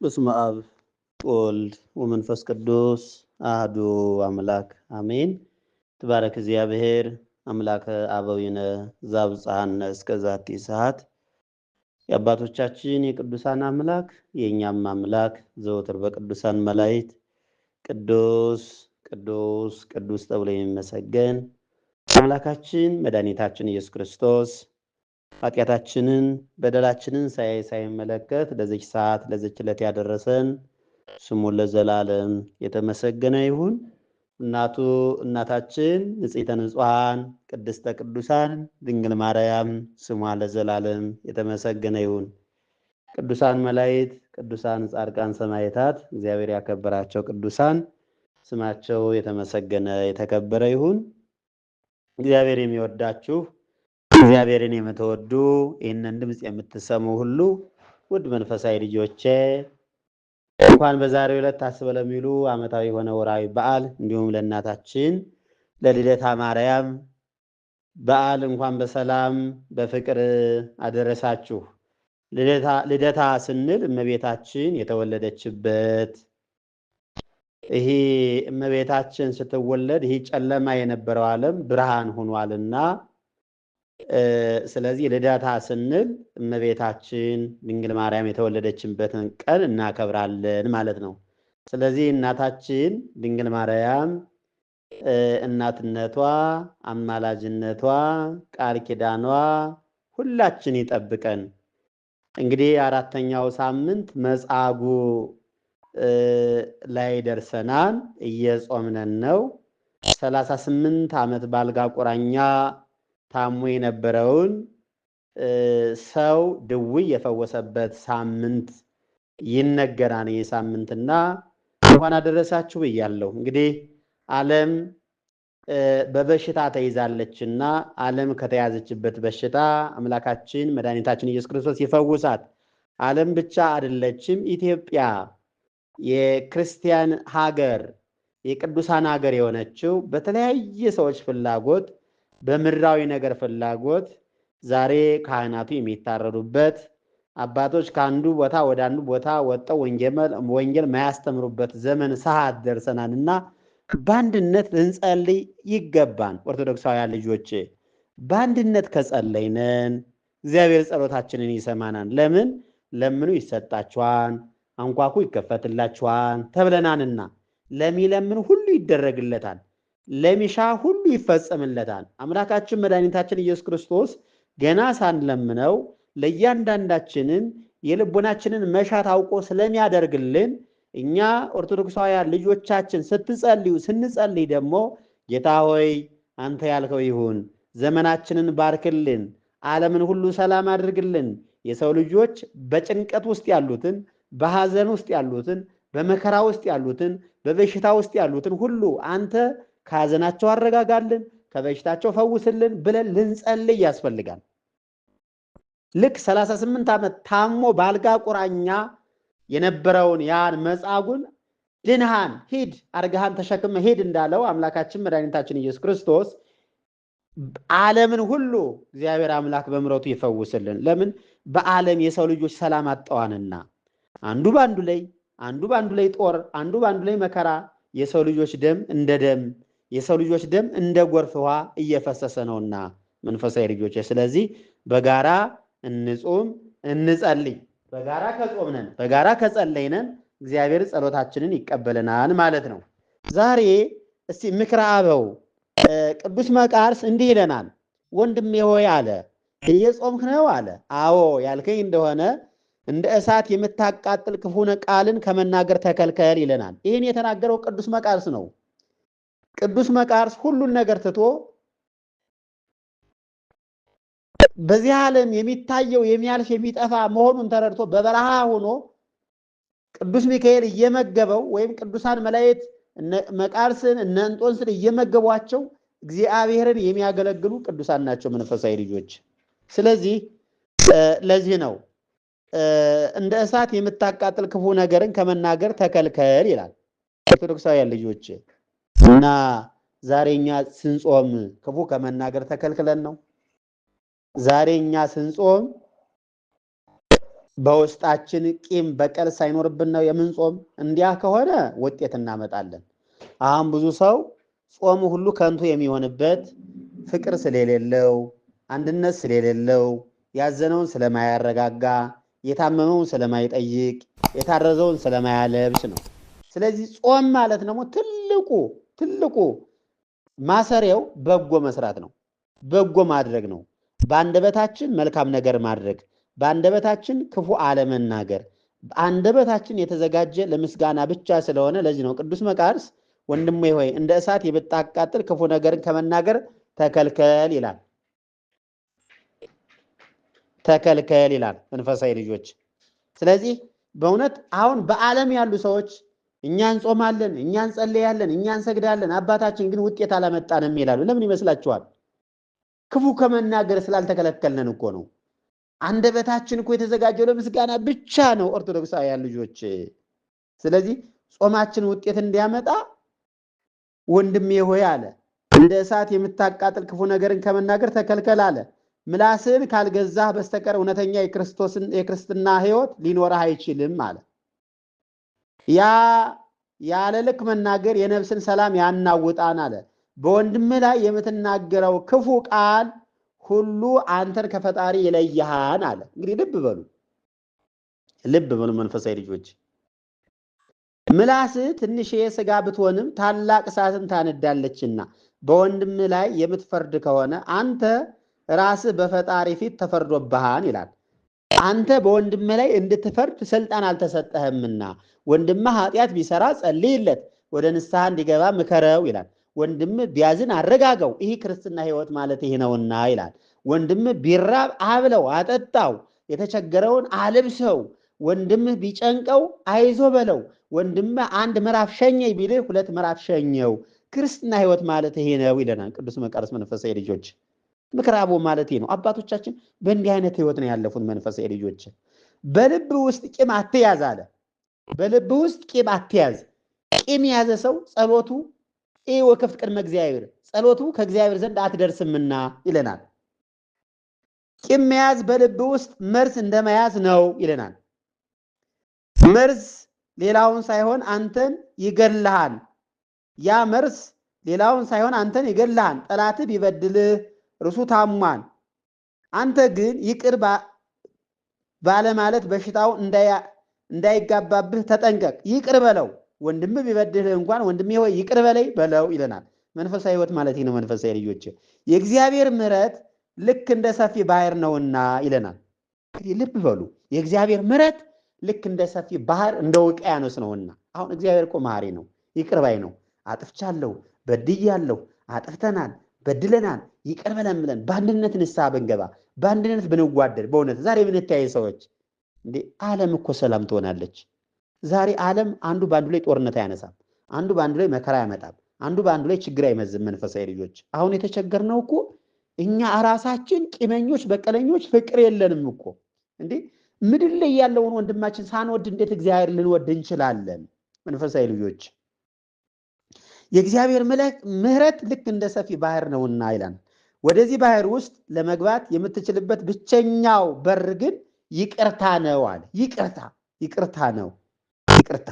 በስመ አብ ወወልድ ወመንፈስ ቅዱስ አህዱ አምላክ አሜን። ትባረክ እግዚአብሔር አምላከ አበዊነ ዘአብጽሐነ እስከ ዛቲ ሰዓት። የአባቶቻችን የቅዱሳን አምላክ የእኛም አምላክ ዘወትር በቅዱሳን መላእክት ቅዱስ ቅዱስ ቅዱስ ተብሎ የሚመሰገን አምላካችን መድኃኒታችን ኢየሱስ ክርስቶስ ኃጢአታችንን በደላችንን ሳያይ ሳይመለከት ለዚች ሰዓት ለዚች ዕለት ያደረሰን ስሙ ለዘላለም የተመሰገነ ይሁን። እናቱ እናታችን ንጽሕተ ንጹሐን ቅድስተ ቅዱሳን ድንግል ማርያም ስሟ ለዘላለም የተመሰገነ ይሁን። ቅዱሳን መላእክት፣ ቅዱሳን ጻድቃን፣ ሰማዕታት እግዚአብሔር ያከበራቸው ቅዱሳን ስማቸው የተመሰገነ የተከበረ ይሁን። እግዚአብሔር የሚወዳችሁ እግዚአብሔርን የምትወዱ ይህንን ድምፅ የምትሰሙ ሁሉ ውድ መንፈሳዊ ልጆቼ እንኳን በዛሬው ዕለት ታስበ ለሚሉ ዓመታዊ የሆነ ወርሃዊ በዓል እንዲሁም ለእናታችን ለልደታ ማርያም በዓል እንኳን በሰላም በፍቅር አደረሳችሁ። ልደታ ስንል እመቤታችን የተወለደችበት፣ ይሄ እመቤታችን ስትወለድ ይሄ ጨለማ የነበረው ዓለም ብርሃን ሆኗልና፣ ስለዚህ ልደታ ስንል እመቤታችን ድንግል ማርያም የተወለደችበትን ቀን እናከብራለን ማለት ነው። ስለዚህ እናታችን ድንግል ማርያም እናትነቷ፣ አማላጅነቷ፣ ቃል ኪዳኗ ሁላችን ይጠብቀን። እንግዲህ አራተኛው ሳምንት መጻጉዕ ላይ ደርሰናል። እየጾምነን ነው። 38 ዓመት ባልጋ ቁራኛ ታሞ የነበረውን ሰው ድውይ የፈወሰበት ሳምንት ይነገራል። ይህ ሳምንትና እንኳን አደረሳችሁ ብያለሁ። እንግዲህ ዓለም በበሽታ ተይዛለችና ዓለም ከተያዘችበት በሽታ አምላካችን መድኃኒታችን ኢየሱስ ክርስቶስ ይፈውሳት። ዓለም ብቻ አይደለችም። ኢትዮጵያ የክርስቲያን ሀገር የቅዱሳን ሀገር የሆነችው በተለያየ ሰዎች ፍላጎት በምድራዊ ነገር ፍላጎት ዛሬ ካህናቱ የሚታረዱበት፣ አባቶች ከአንዱ ቦታ ወደ አንዱ ቦታ ወጥተው ወንጌል ማያስተምሩበት ዘመን ሰዓት ደርሰናል እና በአንድነት ልንጸልይ ይገባን። ኦርቶዶክሳውያን ልጆች በአንድነት ከጸለይነን እግዚአብሔር ጸሎታችንን ይሰማናል። ለምን? ለምኑ ይሰጣችኋል፣ አንኳኩ ይከፈትላችኋል ተብለናንና ለሚለምን ሁሉ ይደረግለታል፣ ለሚሻ ሁሉ ይፈጸምለታል። አምላካችን መድኃኒታችን ኢየሱስ ክርስቶስ ገና ሳንለምነው ለእያንዳንዳችንን የልቦናችንን መሻት አውቆ ስለሚያደርግልን እኛ ኦርቶዶክሳውያን ልጆቻችን ስትጸልዩ ስንጸልይ ደግሞ ጌታ ሆይ አንተ ያልከው ይሁን፣ ዘመናችንን ባርክልን፣ ዓለምን ሁሉ ሰላም አድርግልን፣ የሰው ልጆች በጭንቀት ውስጥ ያሉትን፣ በሐዘን ውስጥ ያሉትን፣ በመከራ ውስጥ ያሉትን፣ በበሽታ ውስጥ ያሉትን ሁሉ አንተ ከሐዘናቸው አረጋጋልን፣ ከበሽታቸው ፈውስልን ብለን ልንጸልይ ያስፈልጋል። ልክ 38 ዓመት ታሞ ባልጋ ቁራኛ የነበረውን ያን መጻጉዕን ድንሃን ሂድ አልጋህን ተሸክመ ሂድ እንዳለው አምላካችን መድኃኒታችን ኢየሱስ ክርስቶስ ዓለምን ሁሉ እግዚአብሔር አምላክ በምሕረቱ ይፈውስልን። ለምን? በዓለም የሰው ልጆች ሰላም አጠዋንና አንዱ በአንዱ ላይ አንዱ በአንዱ ላይ ጦር፣ አንዱ በአንዱ ላይ መከራ፣ የሰው ልጆች ደም እንደ ደም የሰው ልጆች ደም እንደ ጎርፍ ውሃ እየፈሰሰ ነውና መንፈሳዊ ልጆች፣ ስለዚህ በጋራ እንጹም፣ እንጸልይ። በጋራ ከጾምነን በጋራ ከጸለይነን እግዚአብሔር ጸሎታችንን ይቀበለናል ማለት ነው። ዛሬ እስቲ ምክረ አበው ቅዱስ መቃርስ እንዲህ ይለናል። ወንድሜ ሆይ አለ፣ እየጾምክ ነው አለ። አዎ ያልከኝ እንደሆነ እንደ እሳት የምታቃጥል ክፉ ቃልን ከመናገር ተከልከል ይለናል። ይህን የተናገረው ቅዱስ መቃርስ ነው። ቅዱስ መቃርስ ሁሉን ነገር ትቶ በዚህ ዓለም የሚታየው የሚያልፍ የሚጠፋ መሆኑን ተረድቶ በበረሃ ሆኖ ቅዱስ ሚካኤል እየመገበው ወይም ቅዱሳን መላእክት መቃርስን እነ እንጦንስን እየመገቧቸው እግዚአብሔርን የሚያገለግሉ ቅዱሳን ናቸው መንፈሳዊ ልጆች። ስለዚህ ለዚህ ነው እንደ እሳት የምታቃጥል ክፉ ነገርን ከመናገር ተከልከል ይላል። ኦርቶዶክሳውያን ልጆች እና ዛሬ እኛ ስንጾም ክፉ ከመናገር ተከልክለን ነው። ዛሬ እኛ ስንጾም በውስጣችን ቂም በቀል ሳይኖርብን ነው የምንጾም? እንዲያ ከሆነ ውጤት እናመጣለን። አሁን ብዙ ሰው ጾሙ ሁሉ ከንቱ የሚሆንበት ፍቅር ስለሌለው፣ አንድነት ስለሌለው፣ ያዘነውን ስለማያረጋጋ፣ የታመመውን ስለማይጠይቅ፣ የታረዘውን ስለማያለብስ ነው። ስለዚህ ጾም ማለት ደግሞ ትልቁ ትልቁ ማሰሪያው በጎ መስራት ነው፣ በጎ ማድረግ ነው። በአንደበታችን መልካም ነገር ማድረግ፣ በአንደበታችን ክፉ አለመናገር፣ አንደበታችን የተዘጋጀ ለምስጋና ብቻ ስለሆነ ለዚህ ነው ቅዱስ መቃርስ ወንድሜ ሆይ እንደ እሳት የምታቃጥል ክፉ ነገርን ከመናገር ተከልከል ይላል። ተከልከል ይላል መንፈሳዊ ልጆች። ስለዚህ በእውነት አሁን በዓለም ያሉ ሰዎች እኛ እንጾማለን፣ እኛ እንጸልያለን፣ እኛ እንሰግዳለን፣ አባታችን ግን ውጤት አላመጣንም ይላሉ። ለምን ይመስላችኋል? ክፉ ከመናገር ስላልተከለከልነን እኮ ነው። አንደበታችን እኮ የተዘጋጀው ለምስጋና ብቻ ነው ኦርቶዶክሳውያን ልጆች። ስለዚህ ጾማችን ውጤት እንዲያመጣ ወንድሜ ሆይ አለ እንደ እሳት የምታቃጥል ክፉ ነገርን ከመናገር ተከልከል አለ። ምላስን ካልገዛህ በስተቀር እውነተኛ የክርስትና ሕይወት ሊኖርህ አይችልም አለ። ያ ያለ ልክ መናገር የነፍስን ሰላም ያናውጣን አለ። በወንድምህ ላይ የምትናገረው ክፉ ቃል ሁሉ አንተን ከፈጣሪ ይለይሃን አለ። እንግዲህ ልብ በሉ፣ ልብ በሉ መንፈሳዊ ልጆች። ምላስህ ትንሽ የሥጋ ብትሆንም ታላቅ እሳትን ታነዳለችና በወንድምህ ላይ የምትፈርድ ከሆነ አንተ ራስህ በፈጣሪ ፊት ተፈርዶብሃን ይላል። አንተ በወንድምህ ላይ እንድትፈርድ ስልጣን አልተሰጠህምና ወንድምህ ኃጢአት ቢሰራ ጸልይለት፣ ወደ ንስሐ እንዲገባ ምከረው ይላል። ወንድምህ ቢያዝን አረጋጋው፣ ይህ ክርስትና ሕይወት ማለት ይህ ነውና ይላል። ወንድምህ ቢራብ አብለው፣ አጠጣው፣ የተቸገረውን አልብሰው። ወንድምህ ቢጨንቀው አይዞ በለው። ወንድምህ አንድ ምዕራፍ ሸኘኝ ቢልህ 2 ምዕራፍ ሸኘው። ክርስትና ሕይወት ማለት ይሄ ነው ይለናል ቅዱስ መቃርስ። መንፈሳዊ ልጆች ምክረ አበው ማለት ይሄ ነው። አባቶቻችን በእንዲህ አይነት ሕይወት ነው ያለፉት። መንፈሳዊ ልጆች በልብ ውስጥ ቂም አትያዝ አለ። በልብ ውስጥ ቂም አትያዝ። ቂም የያዘ ሰው ጸሎቱ ወክፍት ቅድመ እግዚአብሔር፣ ጸሎቱ ከእግዚአብሔር ዘንድ አትደርስምና ይለናል። ቂም መያዝ በልብ ውስጥ መርዝ እንደመያዝ ነው ይለናል። መርዝ ሌላውን ሳይሆን አንተን ይገድልሃል። ያ መርዝ ሌላውን ሳይሆን አንተን ይገድልሃል። ጠላትህ ቢበድልህ እርሱ ታሟል፣ አንተ ግን ይቅር ባለማለት በሽታው እንዳይጋባብህ ተጠንቀቅ። ይቅር በለው። ወንድምህ ቢበድልህ እንኳን ወንድሜ ሆይ ይቅር በለኝ በለው ይለናል። መንፈሳዊ ሕይወት ማለት ነው። መንፈሳዊ ልጆች የእግዚአብሔር ምሕረት ልክ እንደ ሰፊ ባህር ነውና ይለናል። እንግዲህ ልብ በሉ፣ የእግዚአብሔር ምሕረት ልክ እንደ ሰፊ ባህር እንደ ውቅያኖስ ነውና። አሁን እግዚአብሔር እኮ መሐሪ ነው፣ ይቅር ባይ ነው። አጥፍቻለሁ፣ በድያለሁ፣ አጥፍተናል፣ በድለናል፣ ይቅር በለን ብለን በአንድነት ንስሐ ብንገባ፣ በአንድነት ብንዋደድ፣ በእውነት ዛሬ ብንተያይ ሰዎች እንዴ ዓለም እኮ ሰላም ትሆናለች። ዛሬ ዓለም አንዱ በአንዱ ላይ ጦርነት አያነሳም፣ አንዱ በአንዱ ላይ መከራ አያመጣም፣ አንዱ በአንዱ ላይ ችግር አይመዝም። መንፈሳዊ ልጆች አሁን የተቸገርነው እኮ እኛ ራሳችን ቂመኞች፣ በቀለኞች፣ ፍቅር የለንም እኮ እንዴ። ምድር ላይ ያለውን ወንድማችን ሳንወድ እንዴት እግዚአብሔር ልንወድ እንችላለን? መንፈሳዊ ልጆች የእግዚአብሔር ምሕረት ልክ እንደ ሰፊ ባህር ነውና ይላል። ወደዚህ ባህር ውስጥ ለመግባት የምትችልበት ብቸኛው በር ግን ይቅርታ ነው አለ። ይቅርታ ይቅርታ ነው። ይቅርታ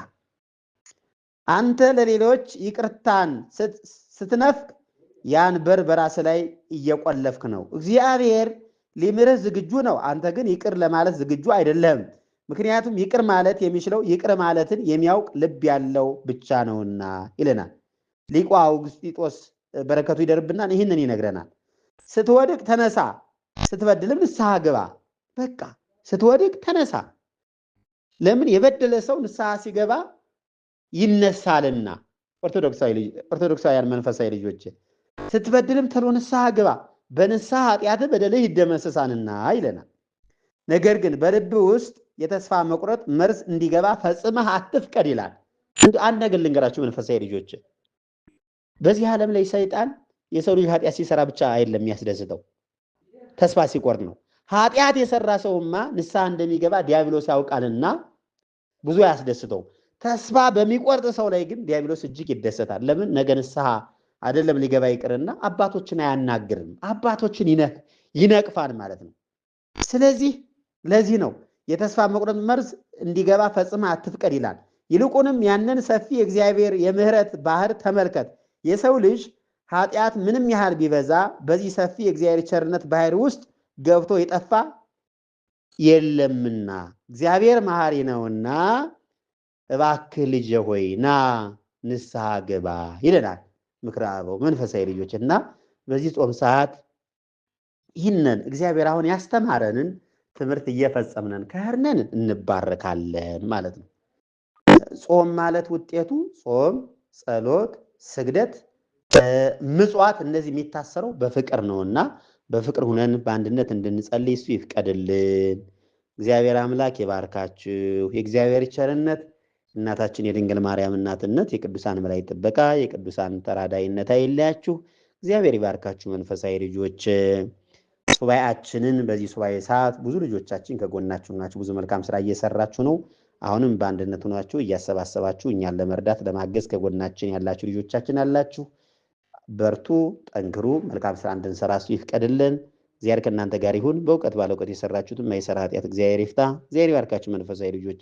አንተ ለሌሎች ይቅርታን ስትነፍቅ ያን በር በራስህ ላይ እየቆለፍክ ነው። እግዚአብሔር ሊምርህ ዝግጁ ነው። አንተ ግን ይቅር ለማለት ዝግጁ አይደለም። ምክንያቱም ይቅር ማለት የሚችለው ይቅር ማለትን የሚያውቅ ልብ ያለው ብቻ ነውና ይለናል። ሊቁ አውግስጢጦስ በረከቱ ይደርብናል። ይህንን ይነግረናል። ስትወድቅ ተነሳ፣ ስትበድልም ንስሐ ግባ። በቃ ስትወድቅ ተነሳ። ለምን የበደለ ሰው ንስሐ ሲገባ ይነሳልና። ኦርቶዶክሳውያን መንፈሳዊ ልጆች ስትበድልም ተሎ ንስሐ ግባ፣ በንስሐ ኃጢአትህ በደልህ ይደመሰሳልና ይለናል። ነገር ግን በልብ ውስጥ የተስፋ መቁረጥ መርዝ እንዲገባ ፈጽመህ አትፍቀድ ይላል። አንድ ነገር ልንገራችሁ መንፈሳዊ ልጆች፣ በዚህ ዓለም ላይ ሰይጣን የሰው ልጅ ኃጢአት ሲሰራ ብቻ አይደለም የሚያስደስተው፣ ተስፋ ሲቆርጥ ነው። ኃጢአት የሰራ ሰውማ ንስሐ እንደሚገባ ዲያብሎስ ያውቃልና ብዙ አያስደስተው። ተስፋ በሚቆርጥ ሰው ላይ ግን ዲያብሎስ እጅግ ይደሰታል። ለምን? ነገ ንስሐ አይደለም ሊገባ ይቅርና አባቶችን አያናግርም፣ አባቶችን ይነቅፋል ማለት ነው። ስለዚህ ለዚህ ነው የተስፋ መቁረጥ መርዝ እንዲገባ ፈጽመ አትፍቀድ ይላል። ይልቁንም ያንን ሰፊ የእግዚአብሔር የምሕረት ባህር ተመልከት። የሰው ልጅ ኃጢአት ምንም ያህል ቢበዛ በዚህ ሰፊ የእግዚአብሔር ቸርነት ባህር ውስጥ ገብቶ የጠፋ የለምና እግዚአብሔር መሐሪ ነውና እባክህ ልጄ ሆይ ና ንስሐ ግባ ይለናል ምክረ አበው መንፈሳዊ ልጆች። እና በዚህ ጾም ሰዓት ይህንን እግዚአብሔር አሁን ያስተማረንን ትምህርት እየፈጸምነን ከህርነን እንባረካለን ማለት ነው። ጾም ማለት ውጤቱ ጾም፣ ጸሎት፣ ስግደት፣ ምጽዋት እነዚህ የሚታሰረው በፍቅር ነውና በፍቅር ሁነን በአንድነት እንድንጸልይ እሱ ይፍቀድልን። እግዚአብሔር አምላክ ይባርካችሁ። የእግዚአብሔር ቸርነት እናታችን የድንግል ማርያም እናትነት፣ የቅዱሳን መላእክት ጥበቃ፣ የቅዱሳን ተራዳይነት አይለያችሁ። እግዚአብሔር ይባርካችሁ መንፈሳዊ ልጆች። ሱባኤያችንን በዚህ ሱባኤ ሰዓት ብዙ ልጆቻችን ከጎናችሁ ናችሁ። ብዙ መልካም ስራ እየሰራችሁ ነው። አሁንም በአንድነት ሆናችሁ እያሰባሰባችሁ እኛን ለመርዳት ለማገዝ ከጎናችን ያላችሁ ልጆቻችን አላችሁ። በርቱ፣ ጠንክሩ። መልካም ስራ እንድንሰራ እሱ ይፍቀድልን። እግዚአብሔር ከእናንተ ጋር ይሁን። በእውቀት ባለ እውቀት የሰራችሁትን የማይሰራ ኃጢአት እግዚአብሔር ይፍታ። እግዚአብሔር ይባርካችሁ መንፈሳዊ ልጆች።